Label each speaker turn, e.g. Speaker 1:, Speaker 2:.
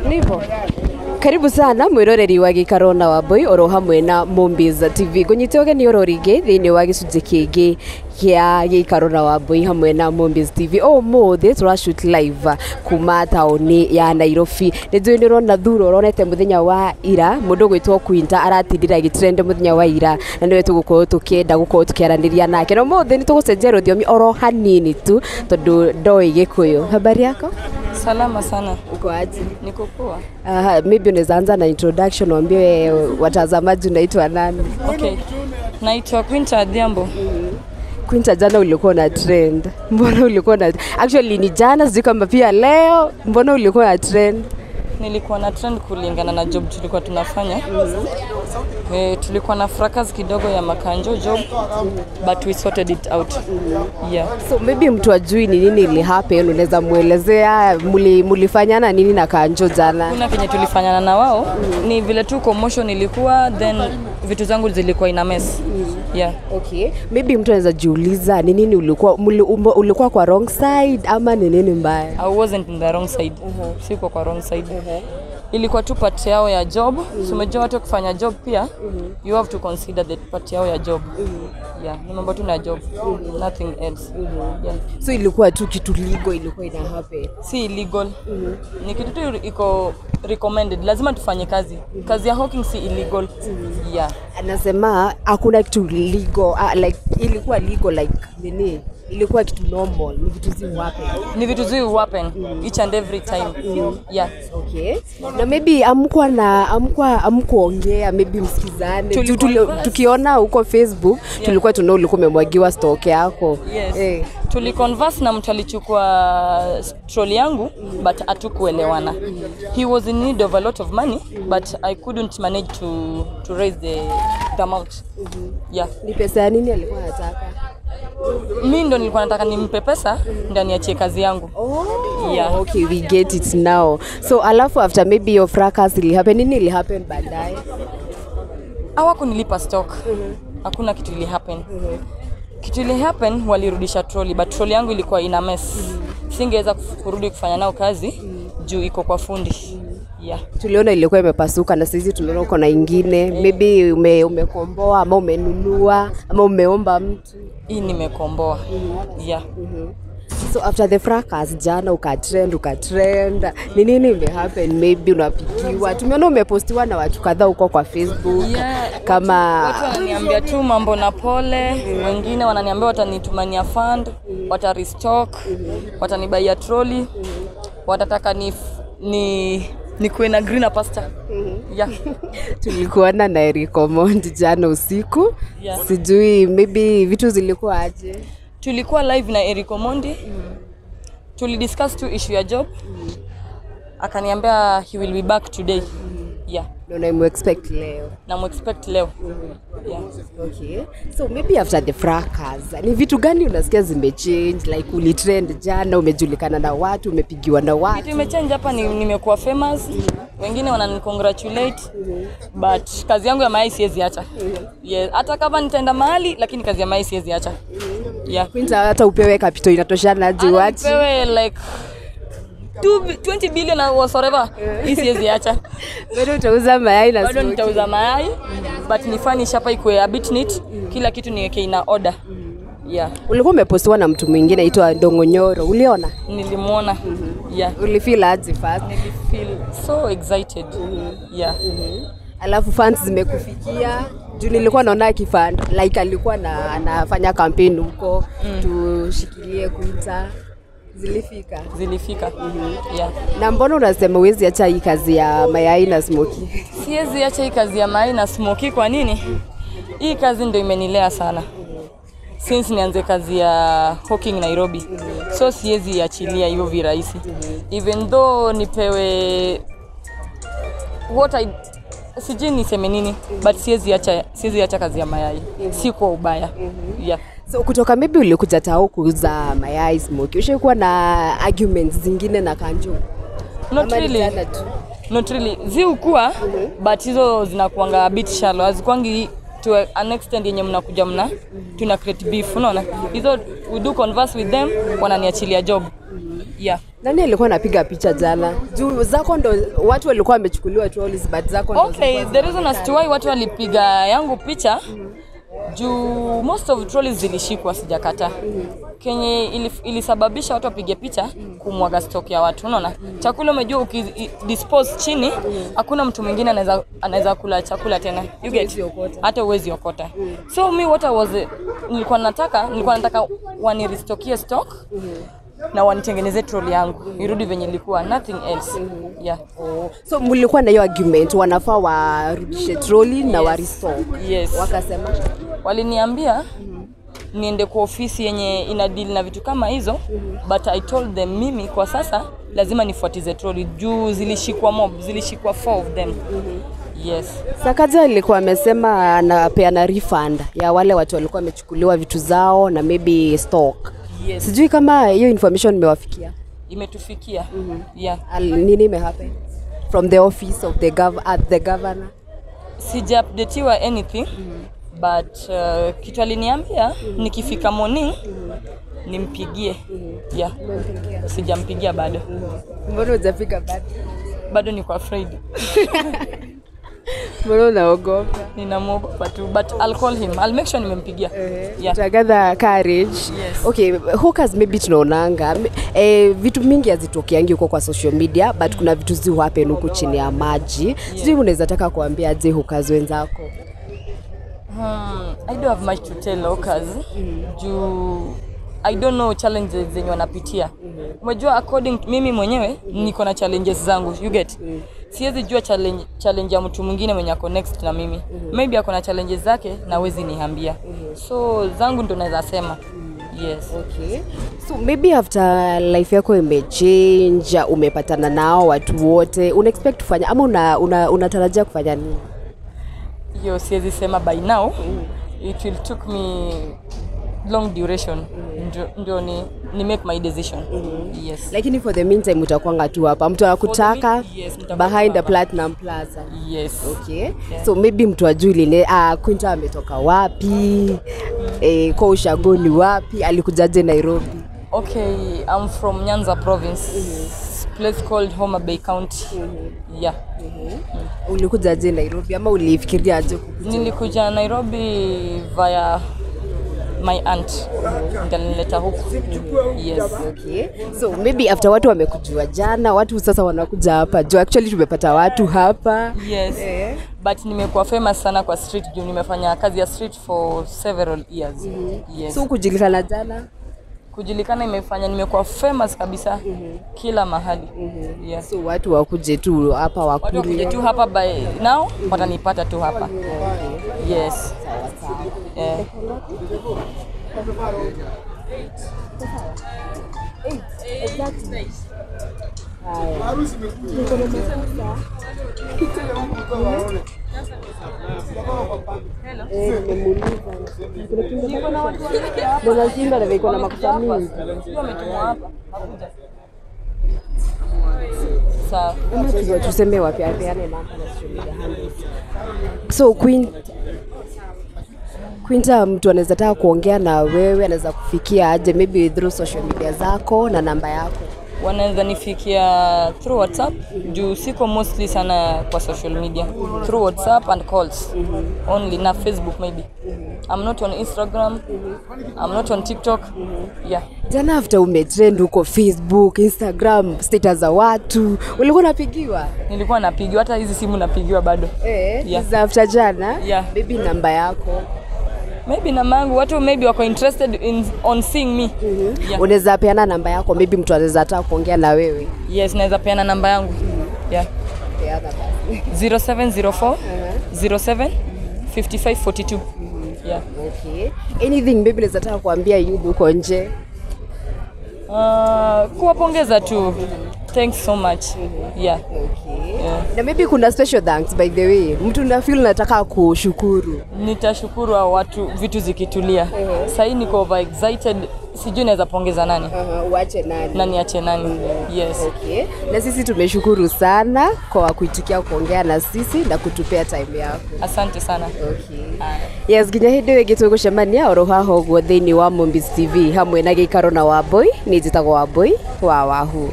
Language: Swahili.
Speaker 1: Nivo. Karibu sana mwiroreri wa Gĩikaro na Wambui oro hamwe na Mumbiz TV. Ngũnyite ũgeni oro rĩngĩ thĩinĩ wa gĩcunjĩ kĩngĩ kĩa Gĩikaro na Wambui hamwe na Mumbiz TV. Ũmũthĩ tũra shoot live kuma taũni ya Nairobi. Nĩ njũĩ nĩ ũrona thuro ũronete mũthenya wa ira mũndũ ũgwĩtwo Quinta aratindire agĩtrend mũthenya wa ira na nĩwe tũgũkorwo tũkĩenda gũkorwo tũkĩaranĩria nake. Na ũmũthĩ nĩ tũgũcenjia rũthiomi oro hanini tu tondũ ndoĩ Gĩkũyũ. Habari yako?
Speaker 2: Salama sana.
Speaker 1: Uko aje?
Speaker 2: Niko poa.
Speaker 1: Maybe unaweza anza na introduction, waambie watazamaji unaitwa nani?
Speaker 2: Okay. Naitwa Quinta Adhiambo.
Speaker 1: Quinta, jana ulikuwa na trend. Mbona ulikuwa na actually ni jana, sijui kama pia leo, mbona ulikuwa na trend?
Speaker 2: Nilikuwa na trend kulingana na job tulikuwa tunafanya. Tulikuwa na fracas kidogo ya makanjo job, but we sorted it out. Yeah.
Speaker 1: So maybe mtu ajui ni nini ili happen, unaweza muelezea mulifanyana nini na kanjo jana?
Speaker 2: Kuna kenye tulifanyana na wao, ni vile tu commotion ilikuwa, then vitu zangu zilikuwa ina mess. Yeah.
Speaker 1: Okay. Maybe mtu anaweza jiuliza ni nini ulikuwa ulikuwa kwa wrong side ama ni nini mbaya?
Speaker 2: I wasn't in the wrong side. Sikuwa kwa wrong side. Ilikuwa tu part yao ya job. So umejua watu kufanya job pia, you have to consider the part yao ya job. Yeah, ni mambo tu na job. Nothing else. Yeah.
Speaker 1: So ilikuwa tu kitu legal ilikuwa ina happen.
Speaker 2: Si illegal. Ni kitu tu iko recommended. Lazima tufanye kazi. Kazi ya hawking si illegal. Yeah.
Speaker 1: Anasema hakuna kitu legal, like ilikuwa legal like nini? Ilikuwa kitu normal, ni vitu zi happen.
Speaker 2: Ni vitu zi happen each and every time. Yeah.
Speaker 1: Okay. Na maybe amkuwa na amkuongea maybe msikizane. Tukiona huko Facebook, tulikuwa tunaona ulikuwa umemwagiwa stock yako.
Speaker 2: Yes. Tuliconverse na mtu alichukua trolley yangu, but hatukuelewana. He was in need of a lot of money, but I couldn't manage to raise the amount. Yeah.
Speaker 1: Ni pesa nini alikuwa anataka?
Speaker 2: Mimi ndo nilikuwa nataka nimpe pesa ndio niachie kazi yangu.
Speaker 1: Oh,
Speaker 2: yeah.
Speaker 1: Okay, we get it now. So alafu after maybe your fracas ili happen, nini ili happen baadaye?
Speaker 2: Hawakunilipa stock. Hakuna kitu ili happen. Kitu ili happen, walirudisha trolley, but trolley yangu ilikuwa ina mess. Singeweza kurudi kufanya nao kazi juu iko kwa fundi. Yeah.
Speaker 1: Tuliona ilikuwa imepasuka na sisi tuliona uko na ingine. Maybe umekomboa ama umenunua ama umeomba mtu.
Speaker 2: Hii nimekomboa. Yeah.
Speaker 1: So after the fracas jana ukatrend. Ni nini imehappen? Maybe unapigiwa. Tumeona umepostiwa na watu kadhaa huko kwa Facebook.
Speaker 2: Yeah,
Speaker 1: kama
Speaker 2: watu wananiambia tu mambo na pole, wengine wananiambia watanitumania fund, watarestock, watanibaia trolley, watataka ni kuwe na greener pasture. Yeah.
Speaker 1: Tulikuona na Eric Omondi jana usiku.
Speaker 2: Yeah.
Speaker 1: Sijui maybe vitu zilikuwa aje.
Speaker 2: Tulikuwa live na Eric Omondi. Tulidiscuss tu issue ya job. Akaniambia he will be back today. Yeah.
Speaker 1: No, na expect leo.
Speaker 2: Na expect leo. Yeah.
Speaker 1: Okay. So maybe after the fracas, ni vitu gani unasikia zimechange? Like ulitrend jana, umejulikana na watu, umepigiwa na watu.
Speaker 2: Kitu imechange hapa ni nimekuwa famous. Wengine wananicongratulate. But kazi yangu ya mayai siwezi acha. Yeah, hata kama nitaenda mahali lakini kazi ya mayai siwezi acha. Yeah.
Speaker 1: Quinta, hata upewe capital inatoshana aje wachi?
Speaker 2: Upewe like 20 billion or whatever. Hii siwezi acha.
Speaker 1: Bado utauza mayai na
Speaker 2: bado nitauza mayai, but nifanye hapa ikuwe a bit neat. Kila kitu niweke ina order. Yeah.
Speaker 1: Ulikuwa umepostiwa na mtu mwingine aitwa Ndongonyoro, uliona?
Speaker 2: Nilimuona. Yeah.
Speaker 1: Ulifeel aje first?
Speaker 2: Nilifeel so excited. Yeah.
Speaker 1: Alafu fans zimekufikia. Juu nilikuwa naona akifan like alikuwa na anafanya campaign huko, tushikilie Quinta. Zilifika.
Speaker 2: Zilifika. Yeah.
Speaker 1: Na mbona unasema huwezi acha hii kazi ya mayai na smoky?
Speaker 2: Siwezi acha hii kazi ya mayai na smoky kwa nini? Hii kazi ndio imenilea sana. Since nianze kazi ya hawking Nairobi. So siwezi achilia hiyo virahisi. Even though nipewe what I sijui niseme nini, but siwezi acha kazi ya mayai. Si kwa ubaya. Yeah.
Speaker 1: So kutoka maybe ulikuja tao kuuza mayai smoky, ushaikuwa na arguments zingine na kanjo?
Speaker 2: Not really. Not really. Ziukua, but hizo zinakuanga a bit shallow. Hazikuangi to an extent yenye mnakuja mna tuna create beef, unaona? Hizo we do converse with them, wananiachilia job. Yeah.
Speaker 1: Nani alikuwa anapiga picha jana? Juu zako ndo watu walikuwa wamechukuliwa trolleys, but zako ndo
Speaker 2: Okay, the reason as to why watu walipiga yangu picha, juu most of trolleys zilishikwa, sijakata. Kenye ilisababisha watu wapige picha, kumwaga stock ya watu, unaona? Chakula umejua uki dispose chini, hakuna mtu mwingine anaweza kula chakula tena. You get? Hata huwezi okota. So me what I was nilikuwa nataka wanirestockie stock na wanitengeneze trolley yangu irudi venye ilikuwa, nothing else. Yeah.
Speaker 1: Oh. So mlikuwa na hiyo argument, wanafaa warudishe trolley na warestock.
Speaker 2: Yes.
Speaker 1: Wakasema
Speaker 2: Waliniambia niende kwa ofisi yenye ina deal na vitu kama hizo, but I told them mimi kwa sasa lazima nifuatize trolley juu zilishikwa mob, zilishikwa four of them. Yes.
Speaker 1: Sakaja alikuwa amesema anapeana refund ya wale watu walikuwa wamechukuliwa vitu zao na maybe stock.
Speaker 2: Yes.
Speaker 1: Sijui kama hiyo information imewafikia.
Speaker 2: Imetufikia. Yeah.
Speaker 1: Nini imehappen from the office of the gov at the governor?
Speaker 2: Sija updateiwa anything, but kitu aliniambia nikifika morning nimpigie. Yeah. Sijampigia bado.
Speaker 1: Mbona hujafika bado?
Speaker 2: Bado niko afraid.
Speaker 1: Mbona unaogopa?
Speaker 2: Ninamwogopa tu, but I'll call him. I'll make sure nimempigia. Yeah.
Speaker 1: Utagather courage.
Speaker 2: Yes.
Speaker 1: Okay, hawkers maybe tunaonanga vitu mingi hazitokeangi huko kwa social media, but kuna vitu zi happen huku chini ya maji. Sijui unaweza taka kuambia aje hawkers wenzako?
Speaker 2: I don't have much to tell hawkers juu I don't know challenges zenye wanapitia. Umejua according to mimi mwenyewe niko na challenges zangu, you get? Siwezi jua challenge ya mtu mwingine mwenye ako next na mimi. Maybe ako na challenges zake na hawezi niambia. So zangu ndo naweza sema. Yes.
Speaker 1: Okay. So maybe after life yako imechange, umepatana nao watu wote, una expect kufanya ama unatarajia kufanya nini?
Speaker 2: Hiyo siwezi sema by now. It will took me long duration ndio ni make my decision. Yes.
Speaker 1: Lakini for the meantime utakwanga tu hapa, mtu akutaka
Speaker 2: Yes, nitakuwa
Speaker 1: behind the
Speaker 2: hapa.
Speaker 1: Platinum Plaza.
Speaker 2: Yes.
Speaker 1: Okay.
Speaker 2: Yeah.
Speaker 1: So maybe mtu ajui line Quinta ametoka wapi, kwa ushagoni wapi, alikujaje Nairobi?
Speaker 2: Okay, I'm from Nyanza province, place called Homa Bay County. Yeah.
Speaker 1: Ulikujaje Nairobi ama ulifikiria aje kukuja?
Speaker 2: Nilikuja Nairobi via my aunt. Ndiye alinileta huku. Yes.
Speaker 1: Okay. So maybe after watu wamekujua jana, watu sasa wanakuja hapa. Jo, actually tumepata watu hapa.
Speaker 2: Yes. But nimekuwa famous sana kwa street juu nimefanya kazi ya street for several years. Yes.
Speaker 1: So kujulikana jana.
Speaker 2: Kujulikana imefanya nimekuwa famous kabisa kila mahali. Yes.
Speaker 1: So watu wakuje tu hapa
Speaker 2: Watu wakuje
Speaker 1: wakule.
Speaker 2: tu hapa by now watanipata tu hapa. Yes. Yeah.
Speaker 1: Mbona Simba na iko na makosa mingi?
Speaker 2: Sijui wametumwa hapa. Hakuja. Sawa.
Speaker 1: Ama tuseme wapi apeane namba na social media handles. So Quinta, mtu anaweza taka kuongea na wewe, anaweza kufikia aje maybe through social media zako na namba yako?
Speaker 2: Wanaweza nifikia through WhatsApp juu siko mostly sana kwa social media. Through WhatsApp and calls only, na Facebook maybe. I'm not on Instagram. I'm not on TikTok. Yeah.
Speaker 1: Jana after umetrend huko Facebook, Instagram, status za watu, ulikuwa unapigiwa?
Speaker 2: Nilikuwa napigiwa, hata hizi simu napigiwa bado. Yeah.
Speaker 1: Za after jana?
Speaker 2: Yeah.
Speaker 1: Maybe namba yako.
Speaker 2: Maybe namba yangu watu maybe wako interested in on seeing me. Yeah.
Speaker 1: Unaweza peana namba yako, maybe mtu anaweza taka kuongea na wewe.
Speaker 2: Yes, naweza peana namba yangu. Yeah.
Speaker 1: Peana basi.
Speaker 2: 0704 07 55 42. Yeah.
Speaker 1: Okay. Anything maybe unaweza taka kuambia youth huko nje?
Speaker 2: Kuwapongeza tu. Thanks so much. Yeah.
Speaker 1: Okay.
Speaker 2: Yeah.
Speaker 1: Na maybe kuna special thanks, by the way, mtu na feel nataka kushukuru.
Speaker 2: Nitashukuru hao watu vitu zikitulia. Sahii niko over excited, sijui naweza pongeza nani
Speaker 1: Uache nani?
Speaker 2: Na niache nani. Yes.
Speaker 1: Okay. Na sisi tumeshukuru sana kwa kuitikia kuongea na sisi na kutupea time yako.
Speaker 2: Asante sana.
Speaker 1: Okay. Yes, nginya hĩndĩ ĩyo ĩngĩ tũgũcemania oro haha ũguo thĩinĩ wa Mombis TV hamwe na gĩikaro na Wambui. Nĩ njĩtagwo Wambui wa Wahu.